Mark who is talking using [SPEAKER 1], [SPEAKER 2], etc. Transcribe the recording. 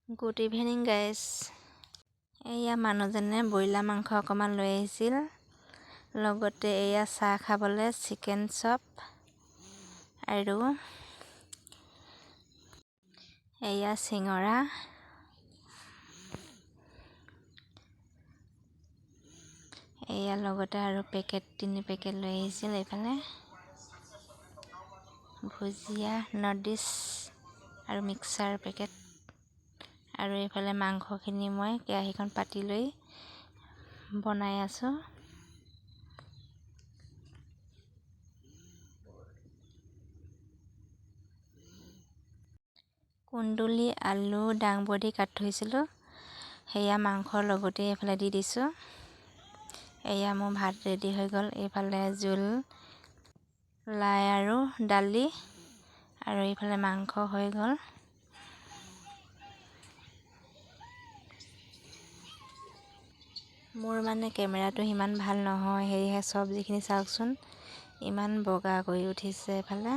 [SPEAKER 1] Good evening guys. এয়া মানুহজনে broiler মাংস অকণমান লৈ আহিছিল, লগতে এয়া চাহ খাবলৈ চিকেন চপ আৰু এয়া চিঙৰা। এয়া লগতে আৰু পেকেট 3 পেকেট লৈ আহিছিল। এইফালে ভুজিয়া, নৰ্দিছ আৰু মিক্সাৰ পেকেট। আৰু এইফালে মাংসখিনি মই কেৰাহীখন পাতি লৈ বনাই আছোঁ। কুন্দুলি, আলু, দাংবডি কাটি থৈছিলোঁ, সেয়া মাংসৰ লগতে এইফালে দি দিছোঁ। এয়া মোৰ ভাত ৰেডি হৈ গ'ল। এইফালে জোল, লাই আৰু দালি, আৰু এইফালে মাংস হৈ গ'ল। মোৰ কেমেৰাটো সিমান ভাল নহয়, সেয়েহে চব্জিখিনি চাওকচোন ইমান বগা কৰি উঠিছে এইফালে।